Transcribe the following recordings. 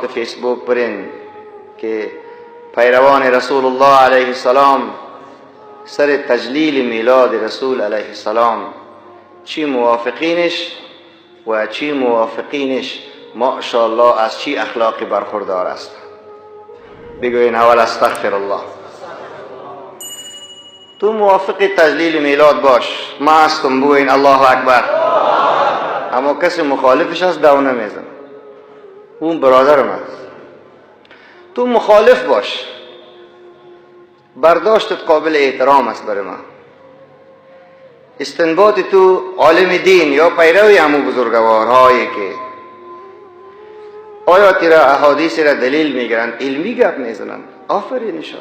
صفحات فیسبوک برین که پیروان رسول الله علیه السلام سر تجلیل میلاد رسول علیه السلام چی موافقینش و چی موافقینش ماشاءالله از چی اخلاقی برخوردار است. بگوین اول استغفر الله. تو موافق تجلیل میلاد باش، ما هستم، بگوین الله اکبر. اما کسی مخالفش است دو نمیزن، اون برادرم است. تو مخالف باش، برداشتت قابل احترام است برای من. استنباط تو عالم دین یا پیروی همو بزرگوارهایی که آیاتی را احادیث را دلیل میگیرند، علمی گپ میزنند، آفرینشان،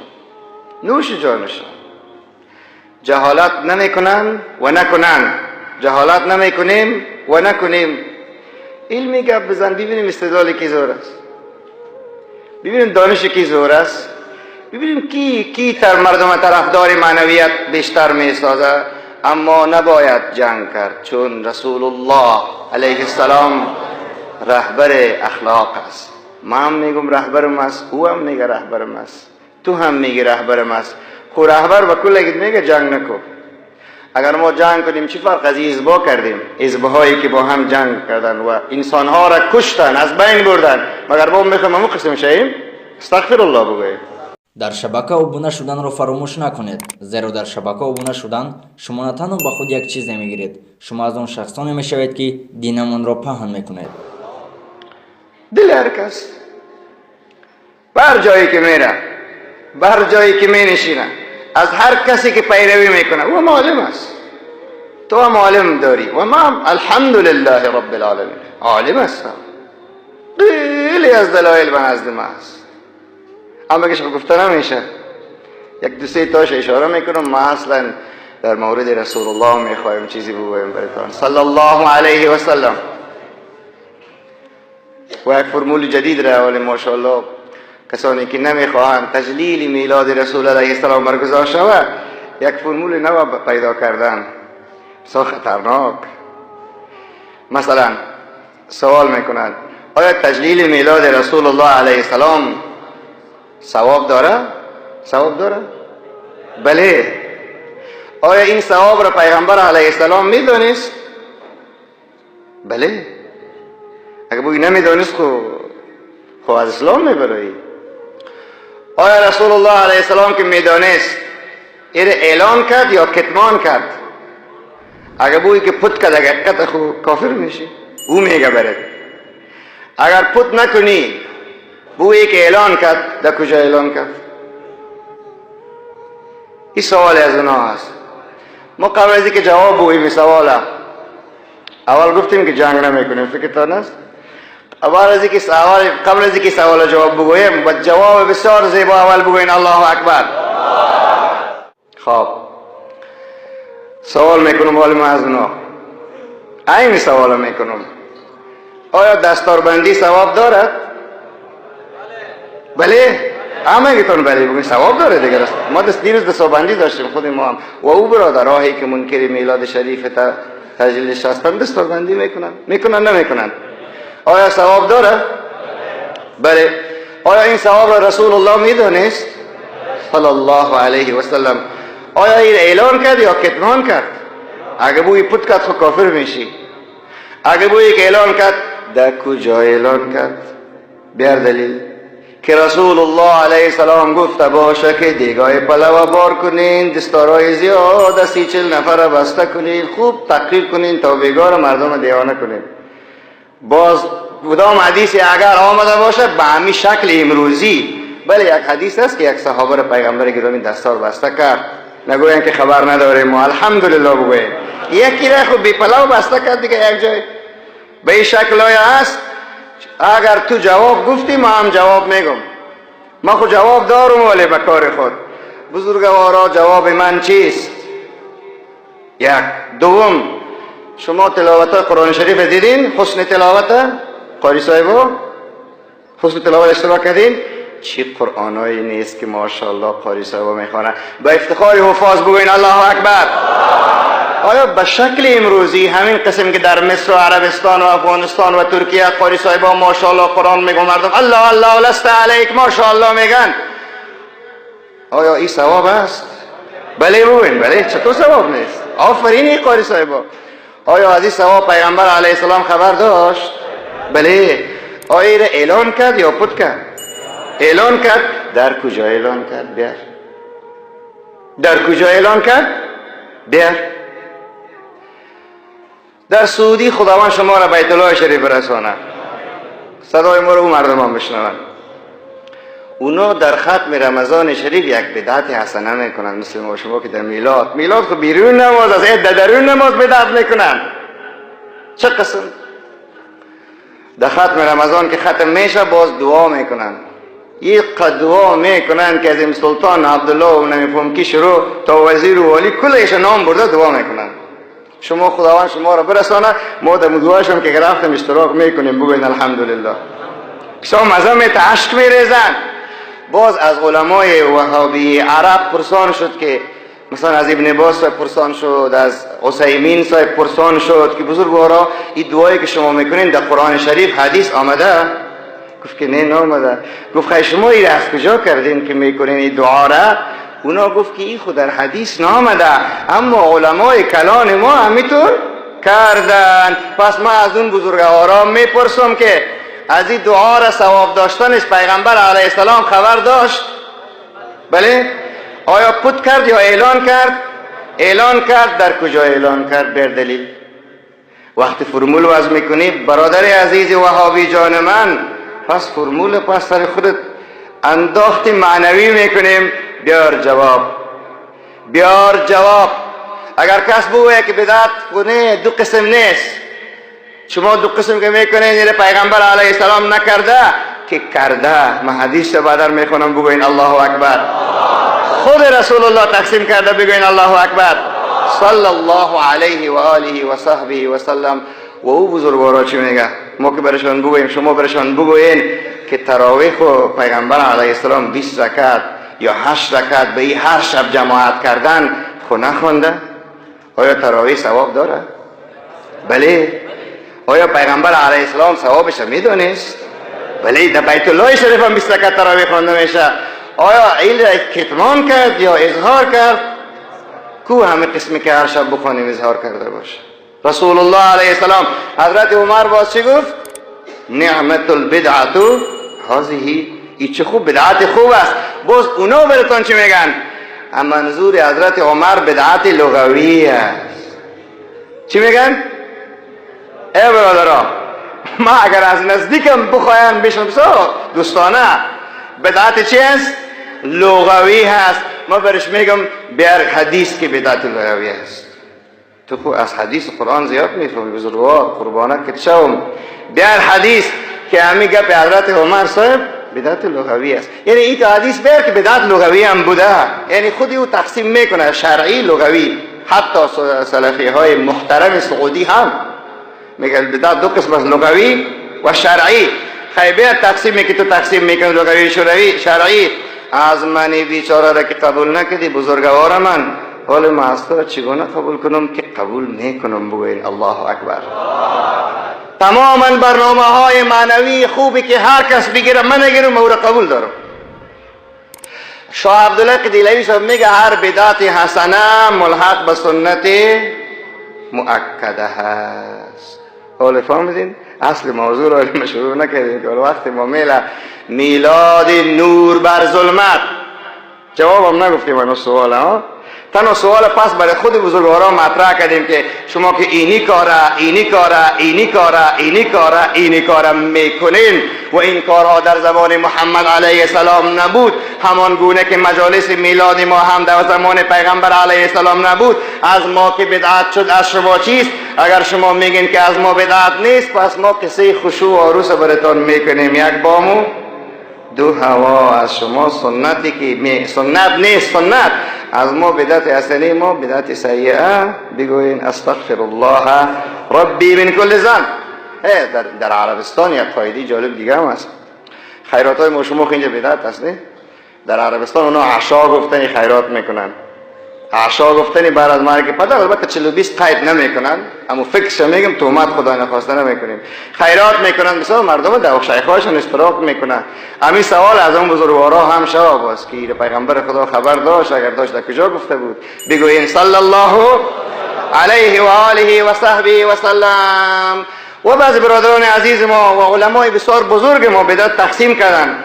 نوش جانشان. جهالت نمیکنن و نکنن، جهالت نمیکنیم و نکنیم. علمی گپ بزن، ببینیم استدلال کی زور است، ببینیم دانش کی زور است، ببینیم کی تر مردم طرفدار معنویت بیشتر میسازه. اما نباید جنگ کرد، چون رسول الله علیه السلام رهبر اخلاق است. ما هم میگم رهبرم است، او هم میگه رهبرم است، تو هم میگی رهبرم است. خو رهبر به کل میگه جنگ نکو. اگر ما جنگ کنیم چی فرق از حزبا کردیم؟ حزبهایی که با هم جنگ کردن و انسانها را کشتن، از بین بردن، مگر ما میخوایم همون قسم شویم؟ استغفر الله بگوییم. Дар шабака обуна шуданро фаромӯш накунед, зеро дар шабака обуна шудан шумо на танҳо ба худ як чизе мегиред, шумо аз он шахсоне мешавед, ки динамонро паҳн мекунед. دل هر کس بر جایی که میره، بر جایی که می نشینه، از هر کسی که پیروی میکنه، او معلم است. تو هم عالم داری و ما هم الحمدلله رب العالمین عالم هستم. خیلی از دلایل به نزد ما است، اما که گفته نمیشه. یک دو سه تاش اشاره میکنم. ما اصلا در مورد رسول الله میخوایم چیزی بگویم براتان، صلی الله علیه و سلم. و یک فرمول جدید را ولی ماشاءالله کسانی که نمیخواهند تجلیل میلاد رسول علیه السلام برگزار شود، یک فرمول نو پیدا کردن، بسیار خطرناک. مثلا سوال میکنند آیا تجلیل میلاد رسول الله علیه السلام ثواب داره؟ ثواب داره؟ بله. آیا این ثواب را پیغمبر علیه السلام میدانست؟ بله. اگه بگی نمیدانست، خو از اسلام میبرایی. آیا رسول الله علیه السلام که میدانست، این اعلان کرد یا کتمان کرد؟ اگه بگویی که پت کرد، اگه حقیقت خو کافر میشی. او میگه برد. اگر پت نکنی، بگویی که اعلان کرد، در کجا اعلان کرد؟ این سوال از اونا هست. ما قبل از اینکه جواب بگوییم سوال، اول گفتیم که جنگ نمیکنیم، فکرتان است؟ اول از اینکه سوال، قبل از اینکه سوال جواب بگوییم و جواب بسیار زیبا، اول بگوین الله اکبر. خب، سوال میکنم حال ما از اونا، این سوال میکنم: آیا دستاربندی ثواب دارد؟ بله. همگیتون بله بگوین. ثواب داره دیگه. ما دست دیروز دستاربندی داشتیم، خود ما هم و او برادرهایی که منکر میلاد شریف تجلیلش هستن دستاربندی میکنن. میکنن، نمیکنن؟ آیا ثواب داره؟ بله. آیا این ثواب را رسول الله میدانست صلی الله علیه و سلم؟ آیا این اعلان کرد یا کتمان کرد؟ اگه بوی پت کرد، خو کافر میشی. اگه بوی که اعلان کرد، در کجا اعلان کرد؟ بیار دلیل که رسول الله علیه السلام گفته باشه که دیگای پلو بار کنین، دستارای زیاد 30-40 نفر بسته کنین، خوب تقریر کنین تا بیگار مردم دیوانه کنین. باز کدام حدیثی اگر آمده باشه به همین شکل امروزی؟ بله، یک حدیث است که یک صحابه را پیغمبر گرامی دستار بسته کرد. نگوین که خبر نداریم ما، الحمدلله بگویم. یکی را خب بی پلو بسته کرد دیگه، یک جای به این شکل های هست. اگر تو جواب گفتی، ما هم جواب میگم. ما خود جواب دارم ولی به کار خود. بزرگوارا، جواب من چیست؟ یک. دوم، شما تلاوت قرآن شریف دیدین؟ حسن تلاوت قاری صاحبا، حسن تلاوت اشتباه کردین؟ چی قرآنایی نیست که ماشاءالله قاری صاحبا میخوانه. با افتخار حفاظ بگوین الله اکبر. آیا به شکل امروزی همین قسم که در مصر و عربستان و افغانستان و ترکیه قاری صاحبا ماشاءالله قرآن میگن، مردم الله الله لست علیک ماشاءالله میگن، آیا این ثواب است؟ بله ببین، بله، چطور ثواب نیست؟ آفرین این قاری صاحبا. آیا از این ثواب پیغمبر علیه السلام خبر داشت؟ بله. آیا را اعلان کرد یا پت کرد؟ اعلان کرد. در کجا اعلان کرد؟ بیار. در کجا اعلان کرد؟ بیار. در سعودی خداوند شما را بیت الله شریف برسانه، صدای ما رو مردم هم بشنوند. اونا در ختم رمضان شریف یک بدعت حسنه میکنن، مثل ما شما که در میلاد خب بیرون نماز از در درون نماز بدعت میکنن. چه قسم؟ در ختم رمضان که ختم میشه باز دعا میکنن، یک دعا میکنن که از این سلطان عبدالله و نمیفهم کی شروع تا وزیر و والی کلش نام برده دعا میکنن. شما خداوند شما را برسانه، ما در دعایشون که رفتم اشتراک میکنیم، بگوین الحمدلله. شما مزه میته، اشک میریزن. باز از علمای وهابی عرب پرسان شد که مثلا از ابن باز صاحب پرسان شد، از عثیمین صاحب پرسان شد که بزرگوارا این دعایی که شما میکنین در قرآن شریف حدیث آمده؟ گفت که نه، نامده. گفت خیلی شما این از کجا کردین که میکنین این دعا را؟ اونا گفت که این خود در حدیث نامده، اما علمای کلان ما همینطور کردن. پس ما از اون بزرگوارا میپرسم که از این دعا را ثواب داشتنش پیغمبر علیه السلام خبر داشت؟ بله. آیا پت کرد یا اعلان کرد؟ اعلان کرد. در کجا اعلان کرد؟ بر دلیل. وقتی فرمول وضع میکنی برادر عزیز وهابی جان من، پس فرمول پس سر خودت انداختی معنوی میکنیم. بیار جواب، بیار جواب. اگر کس بگوید که بدعت کنه دو قسم نیست، شما دو قسم که میکنین یعنی پیغمبر علیه السلام نکرده که کرده. من حدیث بعدر میخونم، بگوین الله اکبر. خود رسول الله تقسیم کرده، بگوین الله اکبر. صلی الله علیه و آله و صحبه و سلم. و او بزرگوارا چی میگه؟ ما که برشان بگوییم، شما برشان بگوین که تراویح و پیغمبر علیه السلام 20 رکعت یا 8 رکعت به این هر شب جماعت کردن خو نخوانده. آیا تراویح ثواب داره؟ بله. آیا پیغمبر علیه السلام ثوابش میدونست؟ بله. در بیت الله شریف هم 20 رکعت تراویح خوانده میشه. آیا این کتمان کرد یا اظهار کرد؟ کو همه قسمی که هر شب بخوانیم اظهار کرده باشه رسول الله علیه السلام. حضرت عمر باز چی گفت؟ نعمت البدعة هذه. ای چه خوب بدعت خوب است. باز اونا براتون چی میگن؟ منظور حضرت عمر بدعت لغوی است. چی میگن؟ ای برادرها، ما اگر از نزدیکم بخوایم بشم دوستانه، بدعت چی است؟ لغوی هست. ما برش میگم بیار حدیث که بدعت لغوی است. تو خو از حدیث قرآن زیاد میفهمی بزرگوار، قربانه که شوم. بیار حدیث که همی گپ حضرت عمر صاحب بدعت لغوی است. یعنی این حدیث بیار که بدعت لغوی هم بوده. یعنی خودی او تقسیم میکنه شرعی لغوی. حتی سلفی های محترم سعودی هم میگه بدعت دو قسم است، لغوی و شرعی. خیلی تقسیمی که تو تقسیم میکنی لغوی شرعی، از من بیچاره را که قبول نکردی بزرگوار من، حال ما از تو چگونه قبول کنم که قبول میکنم؟ بگوین الله اکبر. تماما برنامه های معنوی خوبی که هر کس بگیره من نگیرم، او را قبول دارم. شاه عبدالله قدیلوی صاحب میگه هر بدعت حسنه ملحق به سنت مؤکده هست. حال فهمیدین؟ اصل موضوع را شروع نکردیم که وقت ما میله. میلاد نور بر ظلمت، جوابم نگفتیم منو سوال ها. تنها سوال پس برای خود بزرگوارا مطرح کردیم که شما که اینی کاره اینی کاره اینی کاره اینی کاره اینی کاره میکنین و این کارها در زمان محمد علیه السلام نبود، همان گونه که مجالس میلاد ما هم در زمان پیغمبر علیه السلام نبود، از ما که بدعت شد از شما چیست؟ اگر شما میگین که از ما بدعت نیست، پس ما قصه خشوع و عروس براتون میکنیم، یک بامو دو هوا. از شما سنتی که سنت نیست، سنت از ما بدعت حسنه، ما بدعت سیئه. بگوین استغفر الله ربی من کل ذنب. در عربستان یک قاعده جالب دیگه هم هست. خیرات های ما شما اینجا بدعت هست نه؟ در عربستان اونا عشا گفتن خیرات میکنن. عشا گفتنی بعد از مرگ پدر البته 40 و 20 قید نمیکنن، اما فکرش میگم، تهمت خدا نخواسته نمیکنیم. خیرات میکنن، بسیار مردم در شیخهاشون اشتراک میکنن. همین سوال از اون بزرگوارا هم شواب است که پیغمبر خدا خبر داشت؟ اگر داشت، در کجا گفته بود؟ بگوین صلی الله علیه و آله و صحبه و سلم. و بعضی برادران عزیز ما و علمای بسیار بزرگ ما بدعت تقسیم کردن.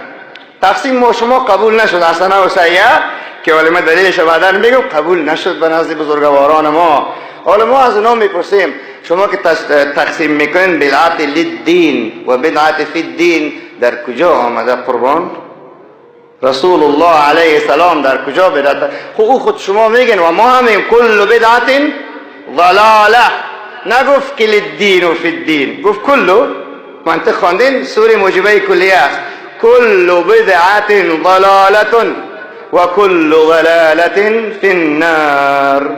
تقسیم ما شما قبول نشد، حسنه و سیئه که ولی من دلیلش بعدا میگم، قبول نشد به نزد بزرگواران ما. حالا ما از اونا میپرسیم، شما که تقسیم میکنین بدعت للدین و بدعت فی الدین، در کجا آمده قربان؟ رسول الله علیه السلام در کجا بدعت؟ خب او خود شما میگن و ما هم میگیم کل بدعت ضلاله. نگفت که للدین و فی الدین، گفت کل. منطق خواندین، سوره موجبه کلیه است. کل بدعت ضلاله و کل ضلاله فی النار.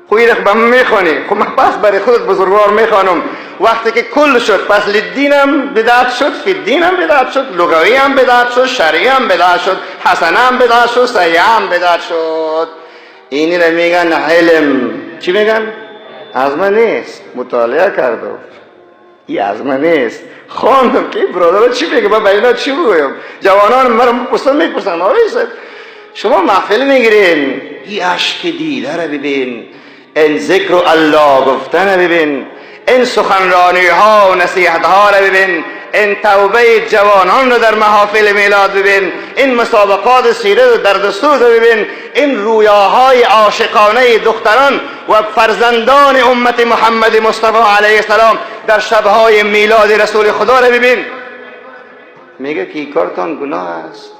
خب این به من میخوانی، خب من پس برای خودت بزرگوار میخوانم. وقتی که کل شد، پس للدین هم بدعت شد، فی الدین هم بدعت شد، لغوی هم بدعت شد، شرعی هم بدعت شد، حسنه هم بدعت شد، سیئه هم بدعت شد. اینی را میگن علم. چی میگن؟ از من نیست، مطالعه کردم. این از من نیست، خواندم که این برادر چی میگه. من به اینا چی بگویم؟ جوانان مرا پرسن، میپرسن آقای صاحب، شما محفل میگیرین، این اشک دیده را ببین، این ذکر الله گفتن ببین، این سخنرانی ها و نصیحت ها را ببین، این توبه جوانان رو در محافل میلاد ببین، این مسابقات سیره و درد سوز رو ببین، این رویاهای عاشقانه دختران و فرزندان امت محمد مصطفی علیه السلام در شبهای میلاد رسول خدا رو ببین. میگه که این کارتان گناه است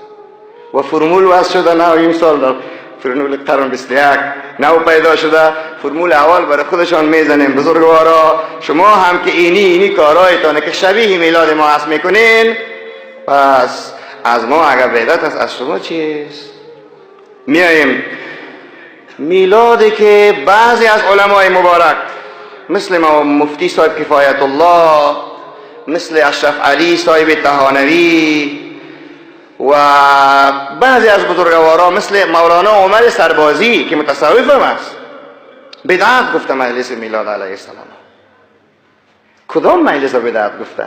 و فرمول وضع شده. نه، این سال در فرمول قرن 21 نو پیدا شده. فرمول اول برای خودشان میزنیم. بزرگوارا، شما هم که اینی اینی کارهایتانه که شبیه میلاد ما هست میکنین، پس از ما اگر بدعت است، از شما چیست؟ میاییم میلادی که بعضی از علمای مبارک مثل ما مفتی صاحب کفایت الله، مثل اشرف علی صاحب تهانوی و بعضی از بزرگوارا مثل مولانا عمر سربازی که متصوف هم است، بدعت گفته مجلس میلاد علیه السلام. کدام مجلس بدعت گفته؟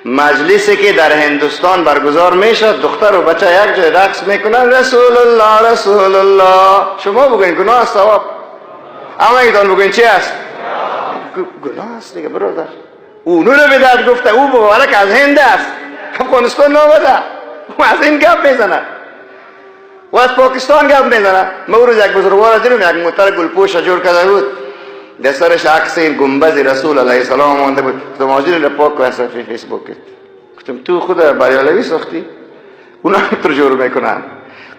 مجلسی که در هندوستان برگزار میشد، دختر و بچه یک جای رقص میکنن، رسول الله، رسول الله. شما بگوین گناه است، ثواب؟ اما ایتان بگوین چی است؟ گناه است دیگه برادر. اونو رو بدعت گفته. او مبارک از هند است، افغانستان نامده. او از این گپ میزنه و از پاکستان گپ میزنه. ما روز یک بزرگوار دیدم، یک موتر گلپوش جور کرده بود، در سرش عکس این گنبد رسول علیه السلام مانده بود. گفتم آجیل را پاک کن از صفحه فیسبوک. گفتم تو خود بریالوی ساختی؟ اونا هم تو جور میکنن.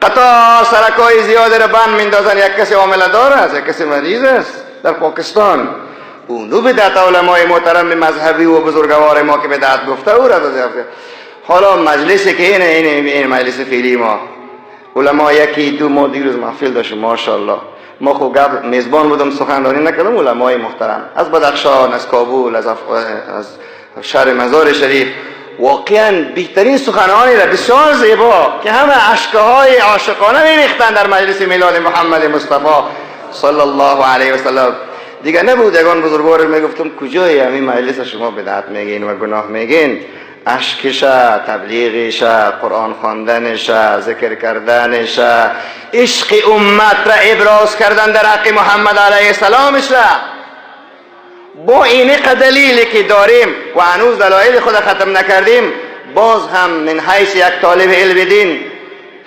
قطار سرکای زیاد را بند میندازن، یک کسی حامله دار است، یک کسی مریض است در پاکستان. اونو بدعت، علمای محترم مذهبی و بزرگوار ما که بدعت گفته، او را داده. حالا مجلسی که اینه اینه این مجلس فعلی ما، علما یکی دو، ما دیروز محفل داشتیم، ماشاءالله. ما خب گپ میزبان بودم، سخنرانی نکردم. علمای محترم از بدخشان، از کابل، از شهر مزار شریف، واقعا بهترین سخنانی را، بسیار زیبا که همه اشکهای عاشقانه میریختن در مجلس میلاد محمد مصطفی صلی الله علیه و سلم. دیگه نبود، یگان بزرگوار میگفتم کجای همین مجلس شما بدعت میگین و گناه میگین؟ اشکش، تبلیغش، قرآن خواندنش، ذکر کردنش، عشق امت را ابراز کردن در حق محمد علیه السلامش را، با این دلیلی که داریم و هنوز دلایل خود ختم نکردیم، باز هم من حیث یک طالب علم دین،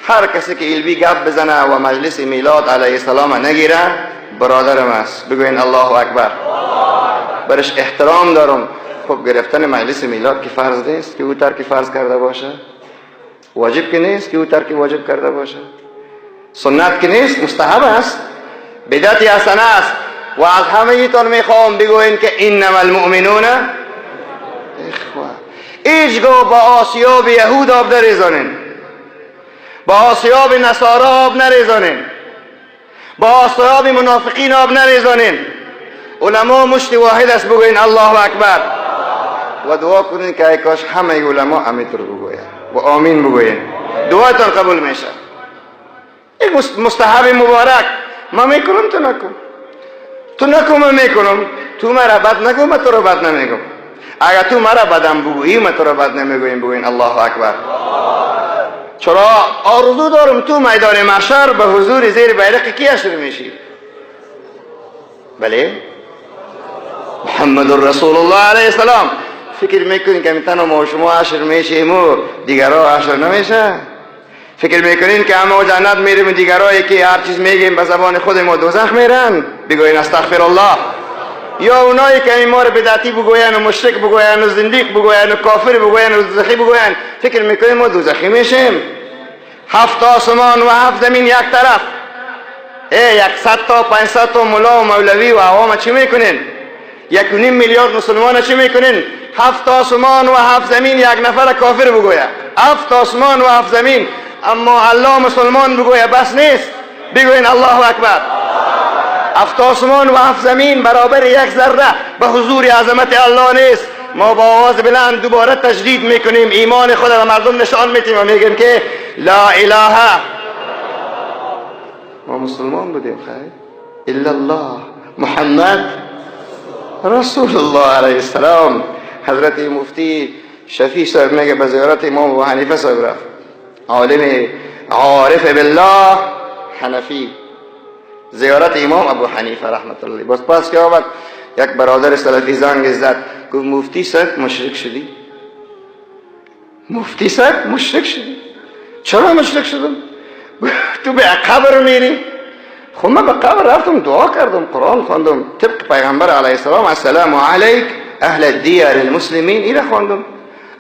هر کسی که علمی گپ بزنه و مجلس میلاد علیه السلام نگیره، برادرم است. بگوین الله اکبر. برش احترام دارم. خب گرفتن مجلس میلاد که فرض نیست که او ترک فرض کرده باشه، واجب که نیست که او ترک واجب کرده باشه، سنت که نیست، مستحب است، بدعت حسنه است. و از همه ایتان میخوام بگوین که انما المؤمنون اخوه. هیچگاه با آسیاب یهود آب نریزانین، با آسیاب نصارا آب نریزانین، با آسیاب منافقین آب نریزانین. علما مشت واحد است. بگوین الله اکبر و دعا کنین که ای کاش همه علما همینطور بگوین و آمین بگوین، دعایتان قبول میشه. یک مستحب مبارک. ما میکنم تو نکن، تو نکن من میکنم، تو مرا بد نگو من تو را بد نمیگم. اگر تو مرا بدم بگویی من تو را بد نمیگویم. بگوین الله اکبر. چرا آرزو دارم تو میدان محشر به حضور زیر بیرق کی حشر میشی؟ بله، محمد رسول الله علیه السلام. فکر میکنین که تنها ما شما حشر میشیم و دیگرها حشر نمیشه؟ فکر میکنین که همه جنت میریم و دیگرایی که هر چیز میگیم به زبان خود ما دوزخ میرن؟ بگوین استغفر الله. یا اونایی که ما رو بدعتی بگوین و مشرک بگوین و زندیق بگوین و کافر بگوین و دوزخی بگوین، فکر میکنیم ما دوزخی میشیم؟ 7 آسمان و 7 زمین یک طرف، 100 تا 500 تا ملا و مولوی و عوام چی میکنین؟ 1.5 میلیارد مسلمان چی میکنین؟ 7 آسمان و 7 زمین یک نفر کافر بگوید، 7 آسمان و 7 زمین. اما الله مسلمان بگوید بس نیست؟ بگوین الله اکبر. 7 آسمان و 7 زمین برابر یک ذره به حضور عظمت الله نیست. ما با آواز بلند دوباره تجدید میکنیم ایمان خود را مردم نشان میتیم و میگیم که لا اله، ما مسلمان بودیم خیر، الا الله محمد رسول الله علیه السلام. حضرت مفتی شفیع صاحب میگه به زیارت امام ابو حنیفه صاحب رفت، عالم عارف بالله حنفی، زیارت امام ابو حنیفه رحمت الله. باز پس که آمد یک برادر سلفی زنگ زد، گفت مفتی صاحب مشرک شدی؟ مفتی صاحب مشرک شدی؟ چرا مشرک شدم؟ تو به قبر میری؟ خب من به قبر رفتم دعا کردم، قرآن خواندم طبق پیغمبر علیه السلام، السلام علیک اهل الدیار المسلمین، ایره خواندم،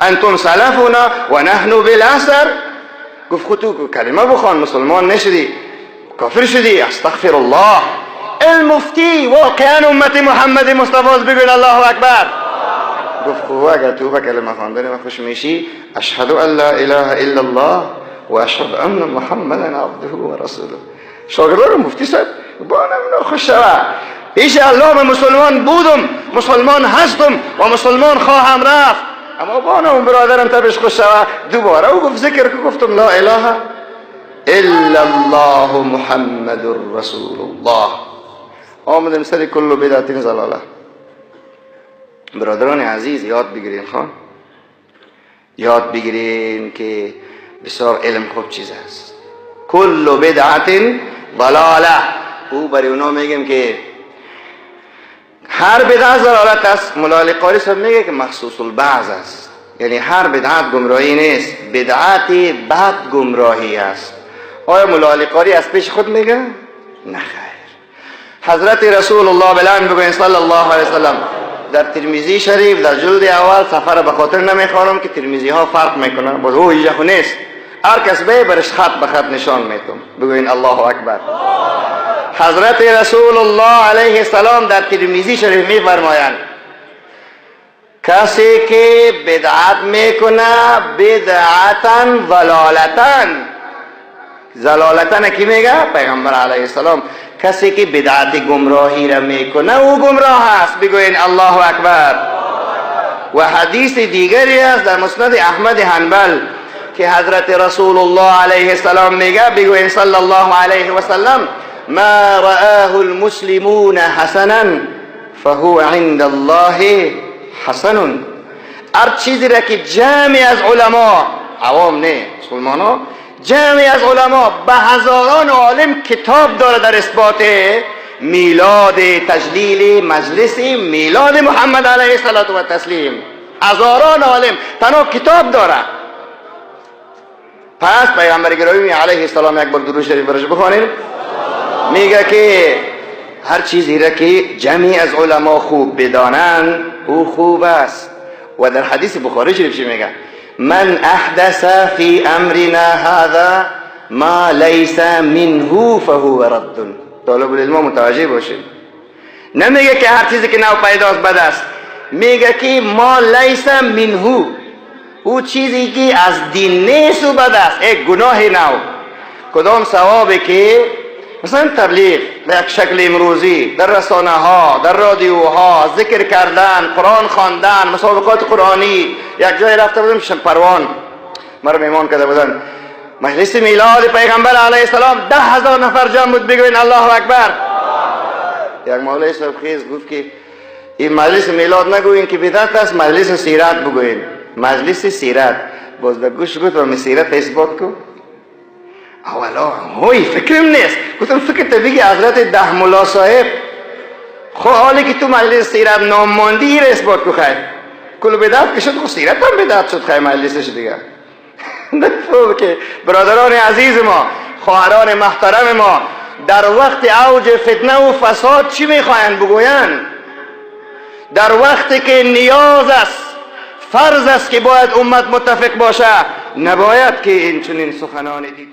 انتم سلفنا و نحن بالاثر. گفت خود تو کلمه بخوان، مسلمان نشدی، کافر شدی. استغفر الله. المفتی واقعا امت محمد مصطفی، بگوین الله اکبر. گفت خب اگر تو به کلمه خواندن من خوش میشی، اشهد ان لا اله الا الله و اشهد ان محمدا عبده و رسوله. شاگردان مفتی صاحب با خوش شوه، پیش الله من مسلمان بودم، مسلمان هستم و مسلمان خواهم رفت. اما با اون برادرم تبش خوش شوه، دوباره او گفت ذکر که گفتم لا اله الا الله محمد رسول الله. آمدم سر کل بدعت ضلاله. برادران عزیز یاد بگیرین، خان یاد بگیرین که بسیار علم خوب چیز است. کل بدعت ضلاله. او برای اونا میگیم که هر بدعت ضلالت است. مولا علی قاری صاحب میگه که مخصوص البعض است، یعنی هر بدعت گمراهی نیست، بدعت بد گمراهی است. آیا مولا علی قاری از پیش خود میگه؟ نه خیر. حضرت رسول الله بلند بگوین صلی الله علیه وسلم در ترمذی شریف در جلد اول، سفر به خاطر نمیخوانم که ترمذی ها فرق میکنه، باز او اینجا خو نیست، هر کس به برش خط به خط نشان میتم. بگوین الله اکبر. حضرت رسول الله علیه السلام در ترمذی شریف میفرمایند کسی که بدعت میکنه بدعتا ضلالتا، ضلالتا کی میگه؟ پیغمبر علیه السلام. کسی که بدعت گمراهی را میکنه او گمراه است. بگوین الله اکبر. و حدیث دیگری است در مسند احمد حنبل که حضرت رسول الله علیه السلام میگه، بگوین صلی الله علیه و سلم، ما رآه المسلمون حسنا فهو عند الله حسن. هر چیزی را که جمعی از علما، عوام نه، مسلمان ها، جمعی از علما به هزاران عالم کتاب داره در اثبات میلاد تجلیل مجلس میلاد محمد علیه الصلاة و تسلیم، هزاران عالم تنها کتاب داره. پس پیغمبر گرامی علیه السلام یک بار درود شریف برش بخوانیم، میگه که هر چیزی را که جمعی از علما خوب بدانند او خوب است. و در حدیث بخاری شریف چی میگه؟ من احدث فی امرنا هذا ما لیس منه فهو رد. طالب العلم متوجه باشید، نمیگه که هر چیزی که نو پیداست بد است، میگه که ما لیس منه، او چیزی که از دین نیست و بد است، یک گناه نو. کدام ثوابی که مثلا تبلیغ به یک شکل امروزی در رسانه ها، در رادیوها، ذکر کردن، قرآن خواندن، مسابقات قرآنی. یک جای رفته بودم پروان، مرا مهمان کرده بودن، مجلس میلاد پیغمبر علیه السلام 10,000 نفر جمع بود. بگوین الله اکبر. یک مولوی صاحب خیز گفت که این مجلس میلاد نگوین که بدعت است، مجلس سیرت بگوین. مجلس سیرت. باز در گوش گفت و سیرت اثبات کو. اولا هوی فکرم نیست. گفتم فکر تا بگی حضرت ده ملا صاحب، خو حالی که تو مجلس سیرت نام ماندی را اثبات کو. خیر، کل بدعت که شد، خو سیرت هم بدعت شد. خیر، مجلسش دیگه. که برادران عزیز ما، خواهران محترم ما، در وقت اوج فتنه و فساد چی میخواهند بگویند؟ در وقتی که نیاز است، فرض است که باید امت متفق باشه، نباید که این چنین سخنان تیت.